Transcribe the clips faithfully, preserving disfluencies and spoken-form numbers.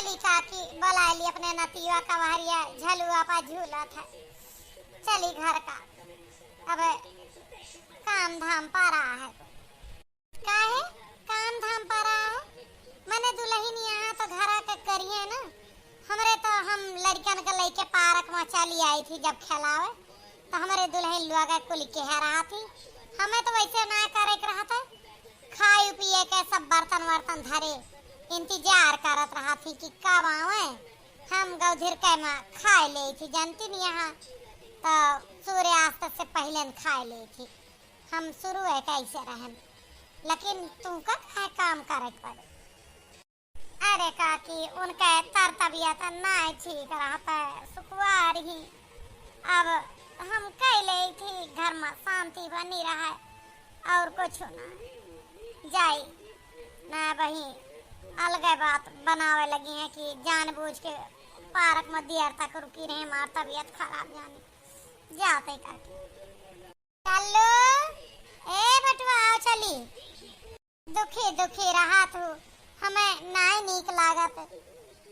चली काकी, बोलाइ ली अपने नतिया कवहरिया, झलुआ पर झूलत है। चली घर का, अब काम धाम परा है। काहे काम धाम परा है? मने दुलहिन यहाँ तो घरा के करिए ना। हमरे तो हम लड़िकन के लइके पार्क में चली आई थी जब खेलावे, तो हमरे दुलहिन लोग कुल के है रहा थी। हमें तो वैसे ना करे के रहत है, खाए पिए के सब बर्तन वर्तन धरे इंतजार करत रहा थी कि कब आवे। हम गौधिर के में खाए ले थी, जानती नहीं यहाँ तो सूर्यास्त से पहले न खाए ले थी। हम शुरू है कैसे रहन, लेकिन तुमका काहे काम करे के पड़े? अरे काकी, उनके तर तबियत नाय ठीक रहत है, सुकुवार ही। अब हम कह ले थी घर में शांति बनी रहे और कुछ ना जाई ना बही। अलगे बात बनावे लगी है कि जानबूझ के पार्क में देर तक रुकी रहे, हमार तबियत खराब जानी जाते काकी। चलो, ए बटवा, आओ चली। दुखी दुखी रहत हूँ, हमें नाय नीक लागत।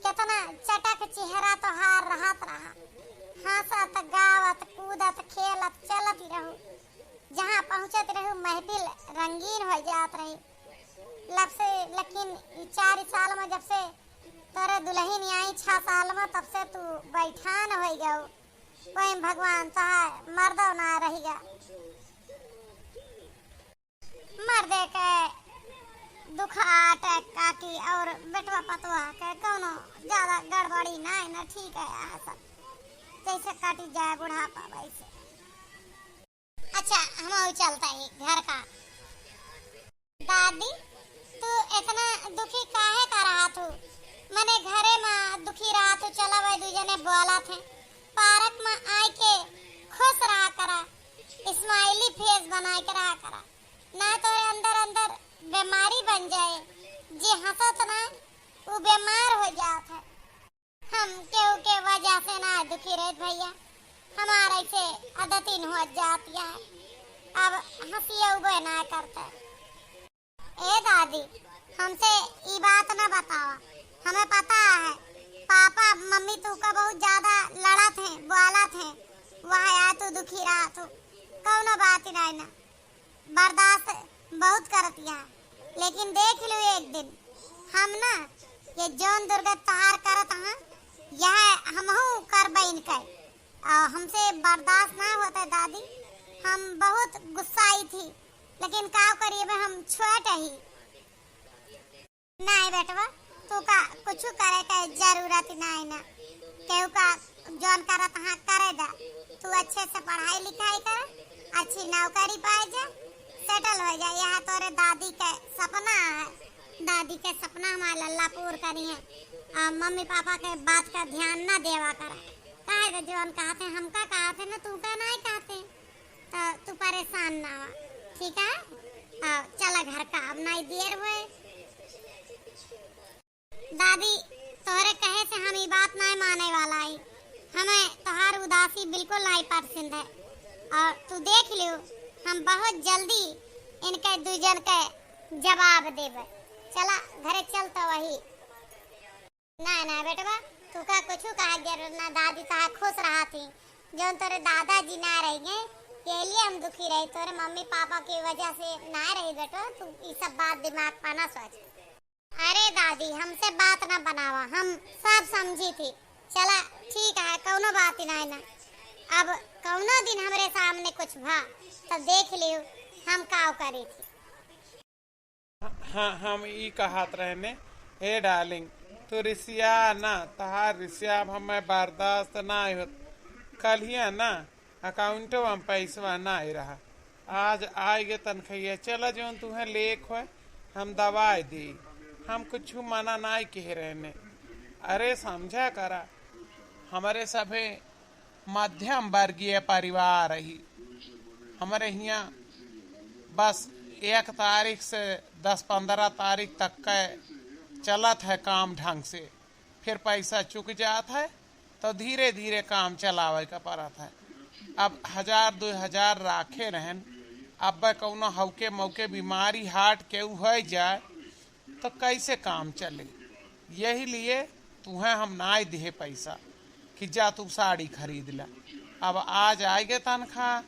कितना चटक चेहरा तोहार रहत रहा, हंसत गावत कूदत खेलत चलत ही रहू। जहाँ पहुँचत रहू महफिल रंगीन हो जात रही। लब से लेकिन ई चार साल में जब से तोरे दुलहिन आई छह साल में, तब से तू बैठान हो गऊ। कोई भगवान तोहार मर्दो ना रहिगा। मर्दे के दुख आटे काकी और बेटवा पतवा के कौनो ज्यादा गड़बड़ी नाय न, ठीक है, यहाँ सब जैसे कटी जाए बुढ़ापा वैसे। अच्छा, हम चलता ही घर का। दादी, तू इतना दुखी काहे का रहत हू? मने घरे में दुखी रहत हू, चला वही दू जने बोलत हैं। पार्क में आए के खुश रहा करा, स्माइली फेस बनाए के रहा करा, ना तोरे अंदर अंदर बीमारी बन जाए। जे हंसत ना, वो बीमार हो जात है। हम केहू के वजह से ना दुखी रहत भैया, हमार ऐसे आदतिन हो जात है, अब हंसिया उबे ना करते। ए दादी, हमसे ई बात ना बतावा, हमें पता है पापा मम्मी तू का बहुत ज्यादा लड़त हैं, बोलत हैं, वह आ तू दुखी रहत हू, कौनो बात ही नहीं ना। बर्दाश्त बहुत करत यहाँ, लेकिन देख लो एक दिन हम ना ये जौन दुर्गत तोहार करत हाँ, यह हमहू करबैन के। आ, हमसे बर्दाश्त ना होता दादी, हम बहुत गुस्साई थी, लेकिन का करिए, हम छोट ही। नाय बेटवा, तू का कुछ करे के जरूरत नाय ना। केहू का जौन करत हाँ करे दा। तू अच्छे से पढ़ाई लिखाई कर, अच्छी नौकरी पाए जा, सेटल हो जा। यह तोरे दादी के सपना है, दादी के सपना हमारे लल्ला पूर करी है। आ मम्मी पापा के बात का ध्यान ना देवा कर। काहे के जौन कहते हमका कहते ना, तू का नाय कहते। तो तू परेशान ना हो, ठीक है? आ, चला घर का, अब नाई देर होए। दादी, तोहरे कहे से हम ई बात नाई माने वाला ही। हमें तोहार उदासी बिल्कुल नाई पसंद है। और तू देख लियो, हम बहुत जल्दी इनके दू जन के जवाब देबे। चला घरे चल तो वही। ना, ना बेटवा, तू का कुछ कहा जरूरत ना, दादी तोहार खुश रहा थी। जौन तोरे दादाजी ना रही गए, ये लिए हम दुखी रही, तोरे मम्मी पापा की वजह से ना रही बेटवा, तू ई सब बात दिमाग पर ना सोच। अरे दादी, हमसे बात ना बनावा, हम सब समझी थी। चला ठीक है, कौनो बात ही ना है ना। अब कौनो दिन हमरे सामने कुछ भा, तब देख लियो हम काव करी थी। हाँ, हम ई कहत रहने, हे डार्लिंग, तू रिसिया ना, तहार रिसिया अब हमें बर्दाश्त ना होत। कल्हिया ना, अकाउंटवा में पैसवा ना रहा, आज आए गे तनखैया, चला जौन तुहें लेख होए, हम दवाई दी, हम कुछ मना नाई कह रहने। अरे समझा करा, हमरे सभे मध्यम वर्गीय परिवार ही। हमरे हियाँ बस एक तारीख से दस पन्द्रह तारीख तक के चलत है काम ढंग से, फिर पैसा चुक जात है तो धीरे धीरे काम चलावे का पड़त है। अब हजार दो हजार राखे रहन, अब कौनो हौके मौके बीमारी हार्ट के हो जाए तो कैसे काम चले? यही लिए तुहें हम नाई दिहे पैसा कि जा तू साड़ी खरीद ला। अब आज आइगे तनख्वाह,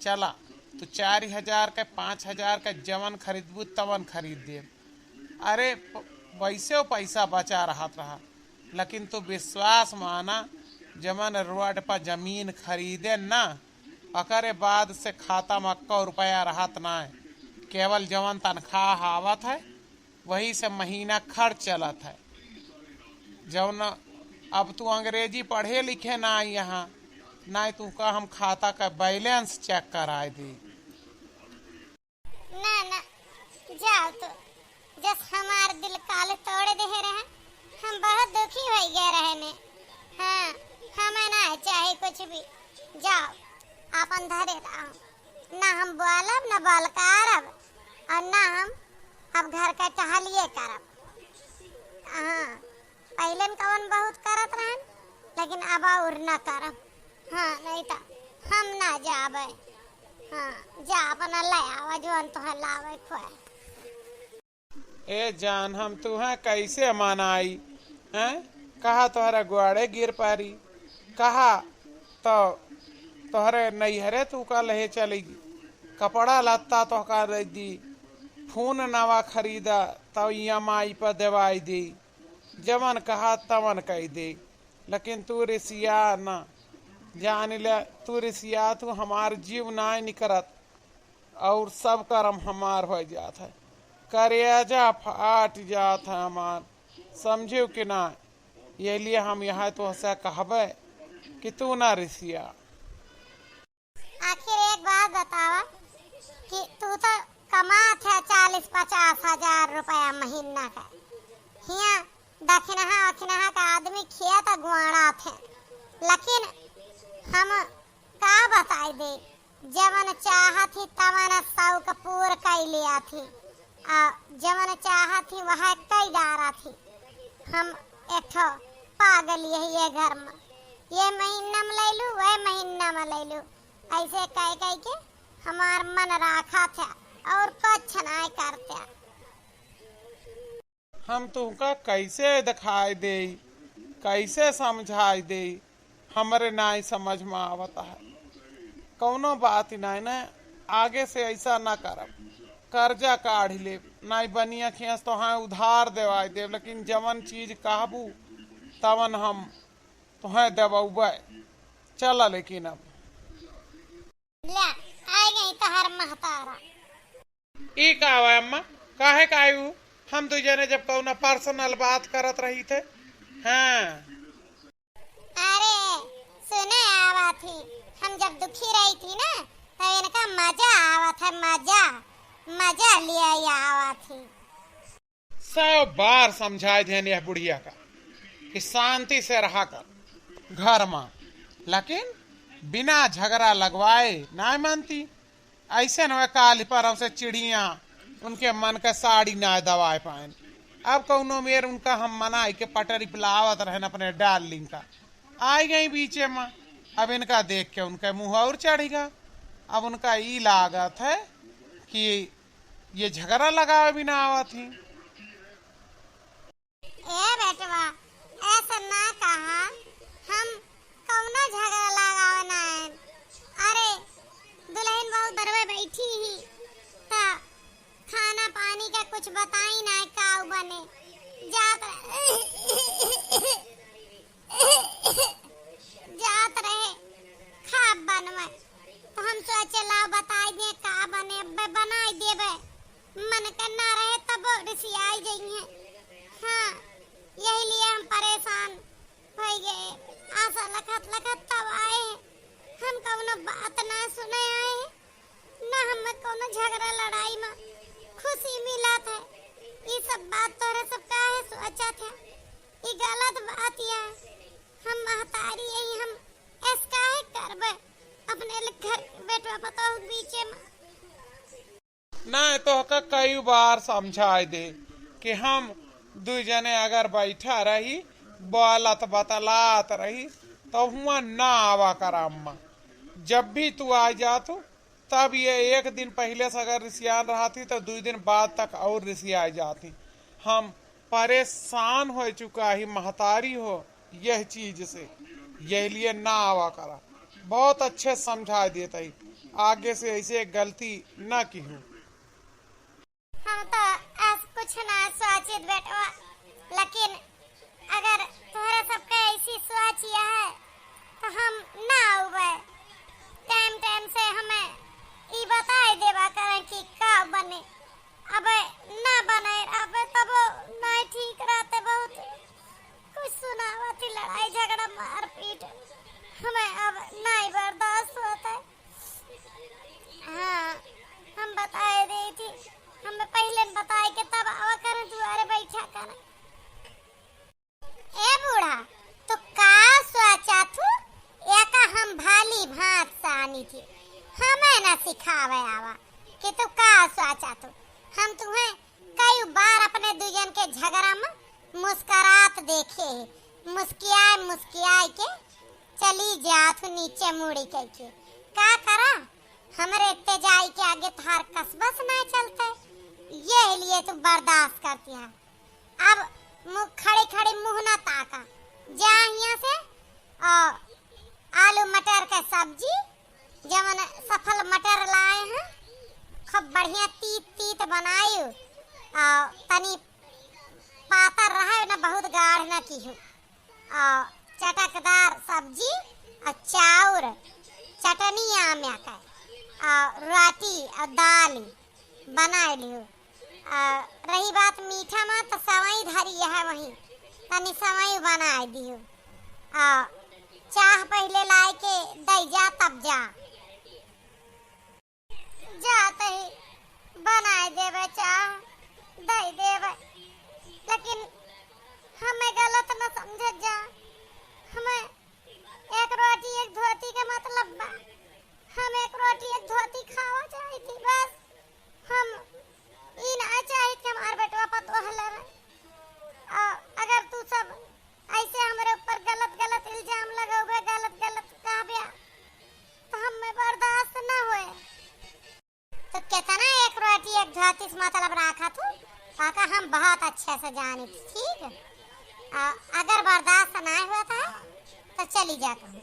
चला तू चार हजार के, पाँच हजार के जवन खरीदबू तवन खरीद देब। अरे प-, वैसे वो पैसा बचा रहत रहा, लेकिन तू विश्वास माना, जवन रोड पर जमीन खरीदे ना, ओकरे बाद से खाता में एक्को रुपया रहत ना है, केवल जवन तनख्वाह आवत है वही से महीना खर्च चलत है। जौन अब तू अंग्रेजी पढ़े लिखे ना आई यहाँ, ना तू का हम खाता का बैलेंस चेक कराए दी। ना, ना, जाओ तो, जस हमार दिल काल तोड़ दे रहे, हम बहुत दुखी हो गए रहे ने। हाँ, हमें ना चाहे कुछ भी, जाओ, अपन धरे रहो। ना हम बोलब, ना बोल करब, और ना हम अब घर का टहलिए करब। हाँ, पहले न कवन बहुत करत रहन, लेकिन अब और ना करब। हाँ, नहीं तो हम ना जाबे। हाँ, जा अपना ले आवा, जौन तोहे लावे खोए। ए जान, हम तुहें कैसे मनाई, हैं? कहा तोहरा गोड़े गिर पारी, कहा तो तोहरे नैहरे तू का लहे चली, कपड़ा लत्ता तोहका दे दी, फोन नवा खरीदा तो ई एम आई पर देवाई दी, जवन कहा तवन कह दे, लेकिन तू रिसिया ना, जान ले तू रिसिया, तू हमार जीव नाय निकरत। और सब करम हमार हो जात है, करेजा फाट जात है हमार, समझियो कि ना? ये लिए हम यहाँ तोहसे कहबे कि तू ना रिसिया। आखिर एक बात बतावा कि तू तो कमात है चालीस पचास हजार रुपया महीना का, हियाँ दखिनहा अखिनहा का आदमी खेत गुआड़ात है, लेकिन हम का बताई दे, जवन चाहत ही तवन शौक पूर कई लिया थी, आ जवन चाहत ही वह कई डारा थी। हम एक ठो पागल यही ये घर में, ये महीना में ले लू, वह महीना में ले लू, ऐसे कह कह के हमार मन राखा था और कुछ ना करते। हम तुमका कैसे दिखाई देई, कैसे समझाई देई, हमरे नाई समझ में आवत है। कौनो बात ही नाई ना, आगे से ऐसा ना करब। कर्जा काढ़ लेब, नाई बनिया खेस तोहें उधार देवाई देब, लेकिन जवन चीज कहबू तवन हम तोहें देवउबे। चला लेकिन अब। ले, आ गई तोहर महतारा। ई का हुआ अम्मा? काहे का आयु? हम दुई जने जब कौनो पर्सनल बात करत रही थे। हाँ। अरे, सुने आवा थी, हम जब दुखी रही थी ना, तो इनका मजा आवा था, मजा, मजा लिया आवा थी। सौ बार समझाए देन यह बुढ़िया का कि शांति से रहा कर घर में, लेकिन बिना झगड़ा लगवाए ना मानती। ऐसे न काल परम से चिड़िया उनके मन का साड़ी ना दवाए पाएन। अब कौनो मेर उनका हम मनाई के पटरी पिलावत रहन अपने डार्लिंग का, आई गई बीचे में। अब इनका देख के उनका मुँह और चढ़ी गा। अब उनका ई लागत है कि ये झगड़ा लगावे भी ना आवत ही। ए बेटवा, ऐसा ना कहा, हम कौनो झगड़ा लगावे ना आएन। अरे, दुल्हन बहुत बरवे बैठी ही, त खाना पानी का कुछ बताई ना, काऊ बने। जात रहे, जात रहे, खाब बनवे। तो हम सोचे, लाओ बताई दे का बने, अब्बे बनाई देबे। मन के ना रहे तब रिसियाई जइहे। हाँ, यही लिए हम परेशान होइ गए। आशा लखत लखत तब आए। हम कौनो बात ना सुने आए, ना हमें कौनो झगड़ा लड़ाई में खुशी मिलत है। ई सब बात तोहरे सब काहे सोचत है? ई गलत बात है। हम महतारी यही, हम ऐस काहे करबे अपने ल-, घर के बेटवा पतोह के बीचे में? ना, तोहका कई बार समझाए दे कि हम दुई जने अगर बैठा रही, बोलत बतलात रही, तो हुआ ना आवा करा अम्मा। जब भी तू आ जातू, तब ये एक दिन पहिले से अगर रिसियान रहती, तो दुई दिन बाद तक और रिसिया जाती। हम परेशान हो चुका ही महतारी हो यह चीज से, यह लिए ना आवा करा। बहुत अच्छे समझा देत ही, आगे से ऐसे गलती ना कीहू। हम तो आज कुछ ना सोचित बेटवा, लेकिन अगर तोहरे सबके ऐसी सोच है तो हम ना आउबे। टाइम टाइम से हमें ई बताई देबा करें कि का बने। अबे ना बने, अबे तबो नहीं ठीक रहते, बहुत कुछ सुनावत ही, लड़ाई झगड़ा मारपीट, हमें अब नहीं बर्दाश्त होता है। हाँ, हम बताए दे थी, हमें पहले न बताए के तब आवा करें दुआरे बैठा करें। ए बूढ़ा, तू का सोचा थू? एका हम भाली भांत सानी थी, हमें ना सिखावे आवा कि तू का सोचा थू। हम तुम्हें कई बार अपने दुजन के झगड़ा में मुस्करात देखे, मुस्कियाए मुस्कियाए के चली जात हूँ नीचे मुड़ी कह के। का करा, हमरे तेजाई के आगे थार कसबस ना चलते, यह लिए तू बर्दाश्त करती है। अब मु-, खड़ी खड़ी मुँह ना ताका, जा हियाँ से। और आलू मटर के सब्जी, जवन सफल मटर लाए हैं, खूब बढ़िया तीत तीत बनायु। और तनी पातर रहे ना, बहुत गाढ़ ना कीहू। और चटकदार सब्जी और चाउर, चटनी आम्या का, और रोटी और दाल बनाए लिहू। और रही बात मीठा में, तो सवई धरी है वहीं, तनी सवई बनाए दिहू। और चाह पहले लाए के दई जा, तब जा। जात ही बनाए देबे चाह, दई देबे, लेकिन हमें गलत न समझत जा। हमें एक रोटी एक धोती के मतलब बा। हम एक रोटी एक धोती खावा चाहती बस। हम ई ना चाहत कि हमार बेटवा पतोह लेवे। आ, अगर तू सब ऐसे हमरे ऊपर गलत गलत इल्जाम लगौबे, गलत गलत कहबे, तो हमें बर्दाश्त ना होए। तो कितना एक रोटी एक धोती से मतलब राखा तू, काका हम बहुत अच्छे से जानी थी, ठीक? आ, अगर बर्दाश्त ना होता है तो चली जा कहूँ।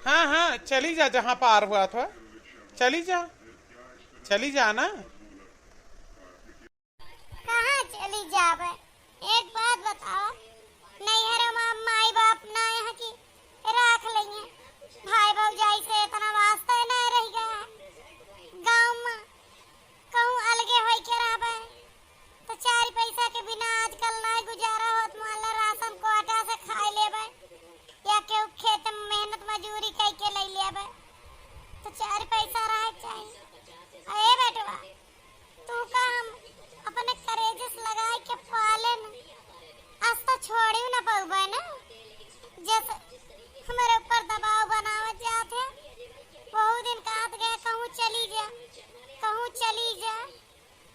हाँ, हाँ, चली जा, जहाँ पार हुआ था, चली जा, चली जा ना। कहाँ चली जाबे? एक बात बताओ, नैहर में माई बाप ना यहाँ की राख लइहे, भाई भौजाई से इतना वास्ता ही ना रह गया है। गाँव में कहूँ अलगे होई के रहबे, तो चार पैसा के बिना आजकल ना गुजारा होत, मान ला राशन कोटा से खाए लेबे, या केहू खेत में मेहनत मजूरी कई के ले लेबे, तो चार पैसा रहे चाहिए। अरे बेटवा, तू का हम अपने करेजे से लगाए के पाले न, आज तो छोड़ी न पउबे न, जैसे हमारे ऊपर दबाव बनावत जात है। बहुत दिन कहत गए, कहूँ चली जा, कहूँ चली जा,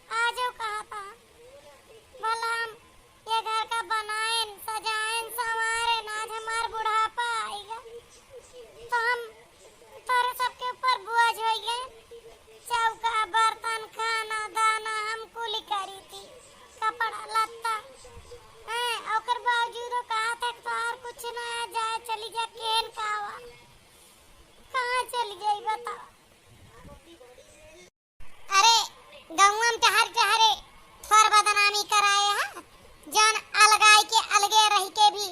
आ जाओ कहता। भला हम ये घर का बनाएन, सजाएन, संवारेन, आज हमार बुढ़ापा आइगा, तो हम तोरे सबके ऊपर बोझ होइगे। चौका, बर्तन, खाना, दाना हम कुली करी थी, कपड़ा लत्ता, हैं, ओकर बावजूदो कहा था कि तोहार कुछ ना है, जाए चली जा, केन का हुआ, कहाँ चली जाई बताओ। अरे, गौवा में टहर टहरे थोर बदनामी कराए हा, जौन अलगाई के अलगे रह के भी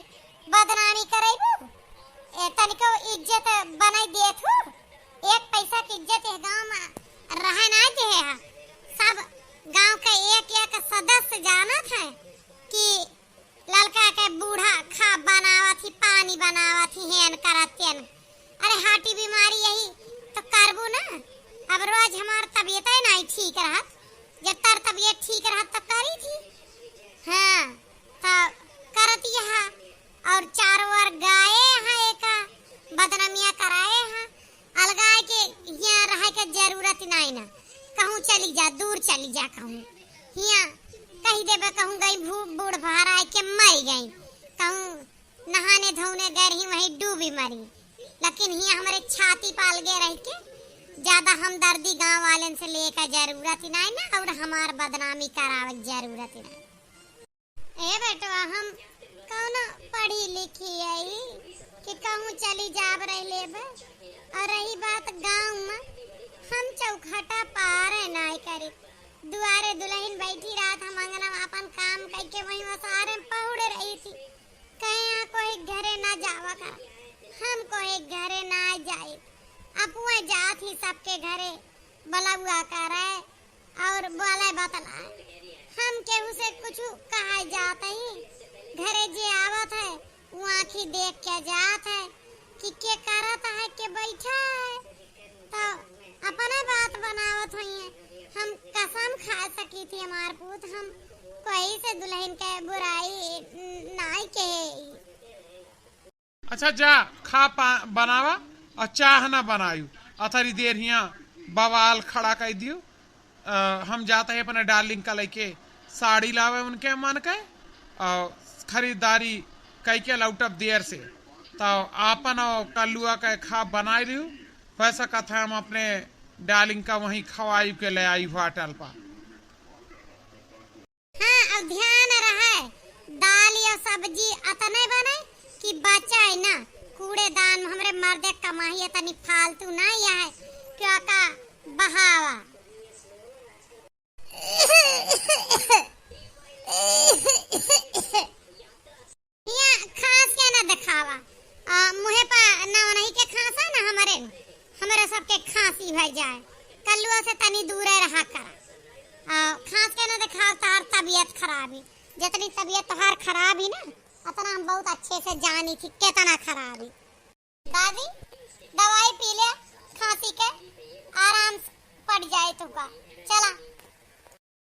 बदनामी करेबू। ए, तनिको इज्जत बनाई देत हूँ। एक पैसा की इज्जत ए गाँव में रहे ना दे हा। सब गाँव के एक एक सदस्य जानत है कि ललका के बूढ़ा खा बनावत ही, पानी बनावत ही, हेन करत तेन। अरे हाटी बीमारी यही तो करबू ना। अब रोज हमार तबीयत ही नहीं ठीक रहत, जब तर तबीयत ठीक रहत तो करी थी। हाँ, तो करत यहाँ और चारों ओर गाए यहाँ एका बदनामिया कराए यहाँ। अलगाए के यहाँ रहे के जरूरत नहीं ना, कहूँ चली जा, दूर चली जा कहूँ। हियाँ कही देबे कहूँ गई भू-, बूढ़ भराए के मरी गई, कहूँ नहाने धोने गए रही वहीं डूबी मरी। लेकिन हियाँ हमरे छाती पाल गए रह के ज्यादा हमदर्दी गाँव वालन से लेके जरूरत ही नहीं ना, और हमार बदनामी करावे के जरूरत ही नहीं। ए बेटवा, हम कौनो पढ़ी लिखी हई कि कहूँ चली जाब रह लेबे। और रही बात गाँव में, हम चौखटा पारे नाय करी। दुआरे दुलहिन बैठी रहत, हम अंगना में आपन काम कइके वहीं ओसारे में पहुड़े रही थी। कहे यहाँ कोई घरे ना जावा करा, हम कोई घरे ना जाई। अपुआ जात ही सबके घरे बलौआ करे और बोले बतलाए। हम केहू से कुछ कहा जात ही, घरे जे आवत है, वो आँखी देख के जात है कि के करत है, के बैठा है, तो अपने बात बनावत होइए। हम कसम खा सकी थी, हमार पूत, हम कोई से दुलहिन के बुराई नाई कहे। अच्छा जा, खा पा-, बनावा और चाह ना बनायू। अतरी देर हियाँ बवाल खड़ा कर दियो। अ, हम जात ही अपने डार्लिंग का लइके साड़ी लावे उनके मन के, और खरीदारी कइके लौटब देर से। तो आपन और कल्लुआ के खा बनाई लिहू। हो सकत है हम अपने डार्लिंग का वहीं खवाई के ले आई होटल पर। हाँ, अब ध्यान रहे, दाल या सब्जी अतने बने कि बचाए ना। कूड़ेदान में हमरे मर्दे कमाई है, तनी फालतू ना यह है, क्यों का बहावा। हियाँ खाँस के ना देखावा। आ, मुँहे पा ना ओनही के खाँसा ना हमरे, हमरे सबके खाँसी भर जाए। कल्लुआ से तनी दूरे रहा करा। आ, खाँस के ना देखावा, तोहार तबीयत खराब ही। जितनी तबीयत तोहार खराब ही ना, उतना हम बहुत अच्छे से जानी थी, कितना खराब ही। दादी, दवाई पी ले, खाँसी के आराम से पड़ जाए तुका। चला।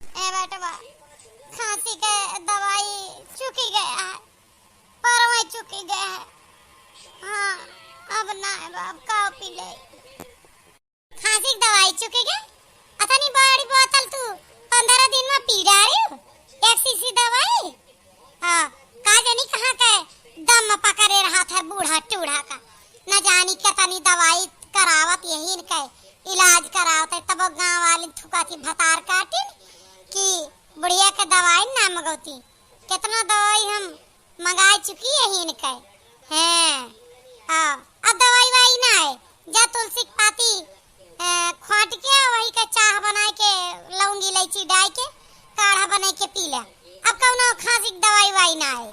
ए बेटवा, खाँसी के दवाई चुकी गया है, परवे चुकी गया है। हाँ, अब ना है बाप, का पी ले? खाँसी के दवाई चुकी गया? अतनी बड़ी बोतल तू पंद्रह दिन में पी डारी हो? एक शीशी दवाई? हाँ, का जानी कहाँ के दम पकड़े रहत है बूढ़ा टूढ़ा का। न जानी केतनी दवाई करावत यही इनके इलाज करावत है, तब गाँव वाली थुका थी भतार काटिन कि बुढ़िया के दवाई ना मंगौती। केतना दवाई हम मंगाए चुकी यही इनके। हैं, हाँ, अब दवाई वाई ना है, जा तुलसी के पाती, अ, खोट के वही के चाह बनाए के, लौंग इलायची डाल के काढ़ा बनाए के पी ले। अब कौनो खाँसी के दवाई वाई ना है।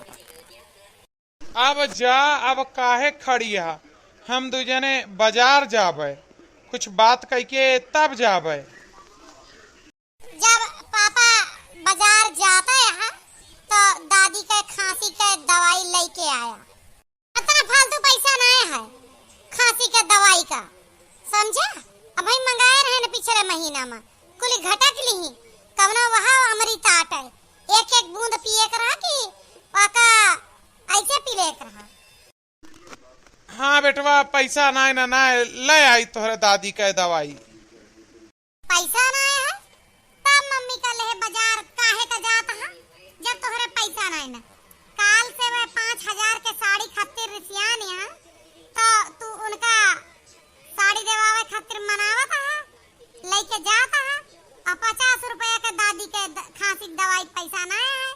अब जा, अब काहे खड़ी है? हम दू जने बाजार जाबे, कुछ बात कइके तब जाबे। जब पापा बाजार जाता है, तो दादी के खाँसी के दवाई लेके आया। इतना फालतू पैसा ना है खाँसी के दवाई का, समझा? अबही मंगाए रहे न पिछले महीना में, कुली घटक लिही, कवना वहा अमृत आटे, एक एक बूंद पिए के रहा कि वाका ऐसे पी ले के रहा। हाँ बेटवा, पैसा नाय ना, नाय, ले आई तोहरे दादी के दवाई। पैसा नाय है, तब मम्मी का लेहे बाजार काहे का जात हा, जब तोहरे पैसा नाय ना? काल से वह पाँच हजार के साड़ी खातिर रिसियान यहाँ, तो तू उनका साड़ी देवावे खातिर मनावत हा, लेके जात हा, और पचास रुपया के दादी के द-, खाँसी के दवाई पैसा नाय है।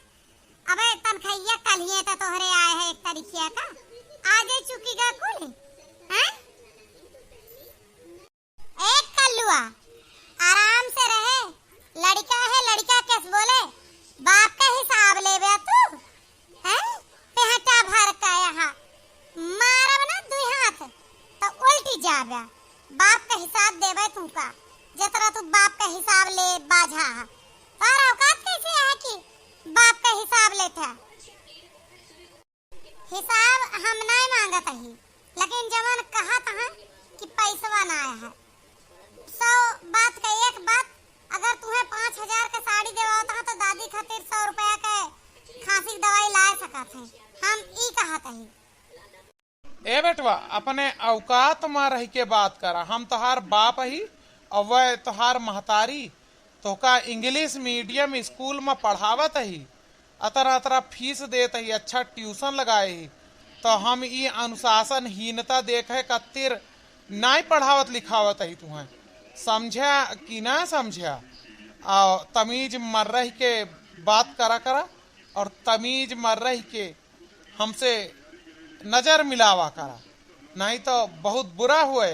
अबे तनखैया कलिए तो तोहरे आए है एक तारीखिया का, आजे चुकी गा कुल, हैं? एक कल्लुआ, आराम से रहे, लड़का है, लड़का कैसे बोले, बाप का हिसाब लेबे तू, हैं? पेहटा भर का यहाँ, मारब ना दुई हाथ, तो उल्टी जाबे, बाप का हिसाब देबे तू का, जतरा तू बाप का हिसाब ले बाझा है, तोहर औकात कैसे है कि बाप का हिसाब लेत है? हिसाब हम नाय मांगत ही, लेकिन जवन कहत हैं कि पैसवा नाय है। सौ बात का एक बात, अगर तुहें पाँच हजार के साड़ी देवावत हैं तो दादी खातिर सौ रुपया के खाँसी के दवाई लाए सकत हैं, हम ई कहत ही। ए बेटवा, अपने औकात में रह के बात करा। हम तोहार बाप ही, और वह तोहार महतारी। तोहका English medium school में पढ़ावत ही, अतरा अतरा फीस देत ही, अच्छा tuition लगाए ही, तो हम ई अनुशासनहीनता देखे खातिर नाय पढ़ावत लिखावत ही तुहें। समझा कि ना समझा? आ तमीज मर रह के बात करा करा। और तमीज मा रहि के हमसे नजर मिलावा करा, नाहीं तो बहुत बुरा हुए।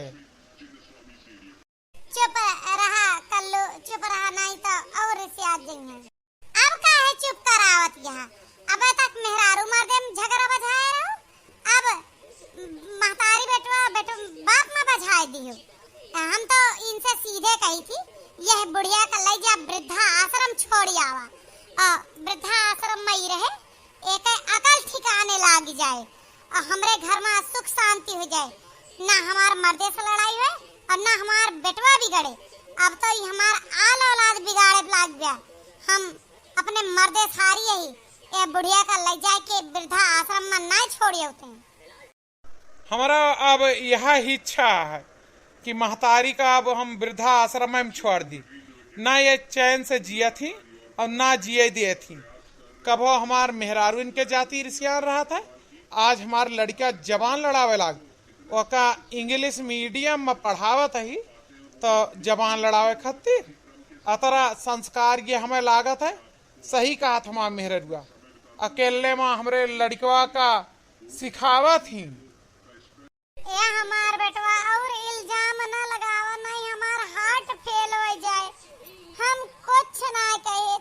चुप रहा कल्लू, चुप रहा, नाहीं तो और रिसियात जइहैं। अब काहे चुप करावत यहाँ? अबे तक मेहरारू मर्दे में झगड़ा बझाए रहो, अब महतारी बेटवा, बेटवा बाप मा बझाए दियो। हम तो इनसे सीधे कही थी, यह बुढ़िया का लई जा वृद्धा आश्रम छोड़ी आवा। और वृद्धा आश्रम मा ही रहे, एक अकल ठिकाने लाग जाए और हमरे घर मा सुख शांति हो जाए, ना हमार मर्दे से लड़ाई होए और ना हमार बेटवा बिगड़े। अब तो ये हमार आल औलाद बिगाड़े लाग गया। हम अपने मर्दे सारी यही ए बुढ़िया का लई जाए के वृद्धा आश्रम मा ना छोड़े होते हैं। हमारा अब यह इच्छा है कि महतारी का अब हम वृद्धा आश्रम मा छोड़ दी, ना ये चैन से जियत ही और ना जिए दिए थी। कबो हमार मेहरारू इनके जाति रिसियान रहा था, आज हमार लड़का जबान लड़ावे लाग, ओका English medium मा पढ़ावत ही तो जबान लड़ावे खातिर। अतरा संस्कार ये हमें लागत है। सही कहत हमार मेहररुआ, अकेले मा हमरे लड़कवा का सिखावत ही। ए हमार बेटवा, और इल्जाम ना लगावा, नहीं हमार heart fail हो जाए। हम कुछ ना कहे,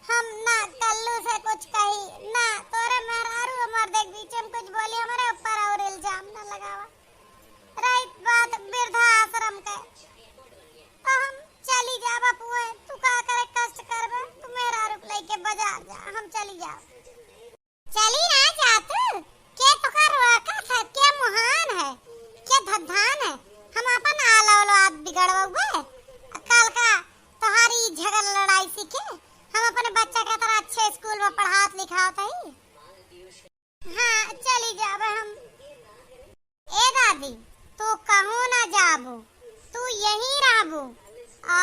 हम ना कल्लू से कुछ कही, ना तोरे मेहरारू हमार देख बीच में कुछ बोली, हमारे ऊपर और इल्जाम ना लगावा। रही बात वृद्धा आश्रम के, तो हम चली जाब। अब तू का करे कष्ट करबे, तू मेहरारू के लेके बाजार जा, हम चली जाब। चली ना जा तू, के तोका रोकत है, के मुहान है, के धद्धान है? हम अपन आल औलाद बिगड़बे, कल का तोहारी झगड़ा लड़ाई सीखे, हम अपने बच्चा के तरह अच्छे स्कूल मा पढ़ात लिखात ही। हाँ, चली जाबे हम। ए दादी, तू कहूँ ना जाबू, तू यहीं रहबू, आ,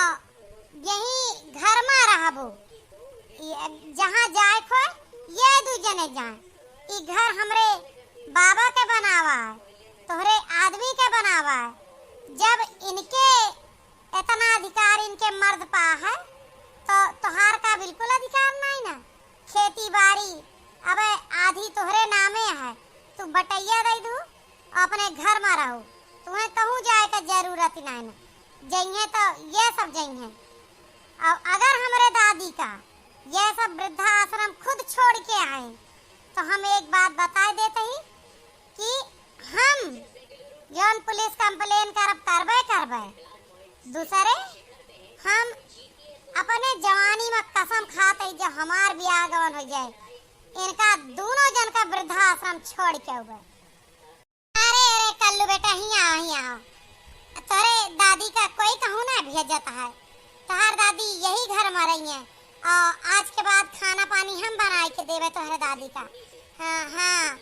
यहीं घर मा रहबू। ये जहाँ जाए खोए, ये दू जने जाए। ई घर हमरे बाबा के बनावा है, तोहरे आदमी के बनावा है। जब इनके इतना अधिकार इनके मर्द पा है, तो तोहार का बिल्कुल अधिकार नहीं ना। खेती बाड़ी अबे आधी तोहरे नामे है, तू बटैया दे दू, अपने घर मा रहो, तुम्हें कहूँ जाए का जरूरत ही नहीं ना। जइहें तो ये सब जइहें। और अगर हमरे दादी का ये सब वृद्धाश्रम खुद छोड़ के आए, तो हम एक बात बताए देते ही कि हम जौन पुलिस complain करब, करबे करबे। दूसरे, हम अपने जवानी मा कसम खात ही, जब हमार बियाह गवन हो जाए, इनका दोनों जन का वृद्धाश्रम छोड़ के आवे। अरे, अरे, कल्लू बेटा, हियाँ आओ, हियाँ आओ। तोरे दादी का कोई कहूँ ना भेजत है। तोहार दादी यही घर मा रही है। और आज के बाद खाना पानी हम बनाए के देवे तोहरे दादी का। हाँ, हाँ,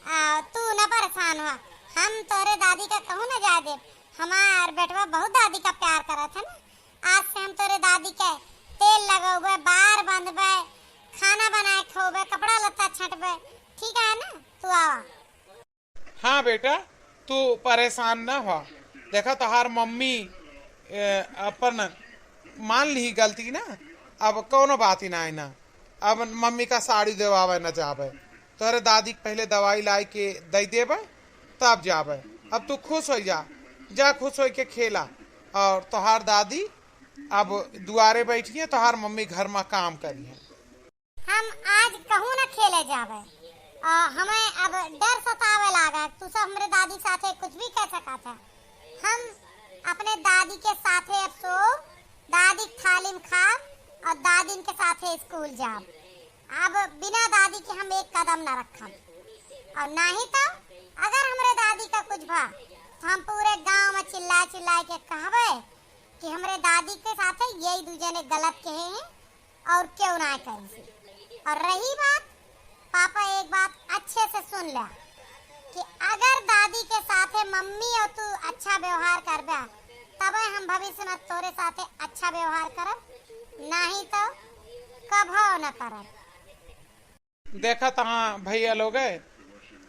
आ, तू न परेशान हुआ, हम तोरे दादी का कहूँ न जाए देब। हमार बेटवा बहुत दादी का प्यार करत है ना। आज से हम तोरे दादी के तेल लगौबे, बार बंधबे, खाना बनाए खौबे, कपड़ा लत्ता छटबे, ठीक है ना? तू आवा। हाँ बेटा, तू परेशान न हो। देखा, तोहार मम्मी, ए, अपन मान ली गलती ना, अब कौनो बात ही ना है ना। अब मम्मी का साड़ी देवावे न जावे, तोहरे दादी के पहले दवाई लाई के दे देवे, तब जावे। अब तू खुश हो जा, जा खुश हो के खेला। और तोहार दादी अब दुआरे बैठी है, तोहार मम्मी घर मा काम करी है। हम आज कहूँ न खेले जावे। आ, हमें अब डर सतावे लागा। तू सब हमरे दादी साथे कुछ भी कह सकत है। हम अपने दादी के साथे अब सोब, दादी के थाली में खाब और दादी के साथे स्कूल जाब। अब बिना दादी के हम एक कदम न रखब। और नाही तो अगर हमरे दादी का कुछ भा, तो हम पूरे गांव में चिल्ला चिल्ला के कहबे कि हमरे दादी के साथे यही दू जने गलत कहे हैं। और क्यों ना करी से। और रही बात, पापा एक बात अच्छे से सुन ल्या कि अगर दादी के साथे मम्मी और तू अच्छा व्यवहार करबा, तबे हम भविष्य में तोरे साथे अच्छा व्यवहार करब, नाही तो कभो न करब। देखत हाँ भैया लोग,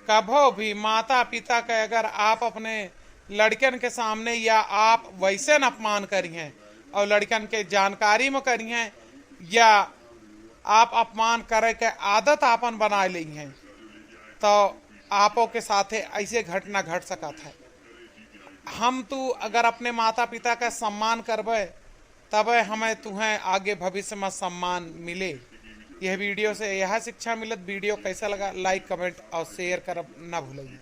कभो भी माता पिता के अगर आप अपने लड़कन के सामने या आप वैसे न अपमान करिहें और लड़कन के जानकारी में करिहें या आप अपमान करे के आदत आपन बनाए लेइहें, तो आपो के साथे ऐसे घटना घट सकत है। हम तू अगर अपने माता पिता का सम्मान करबे, तबे हमें तुहें आगे भविष्य में सम्मान मिले। यह video से यह शिक्षा मिलत। Video कैसा लगा, like, comment और share करब ना भूलिए।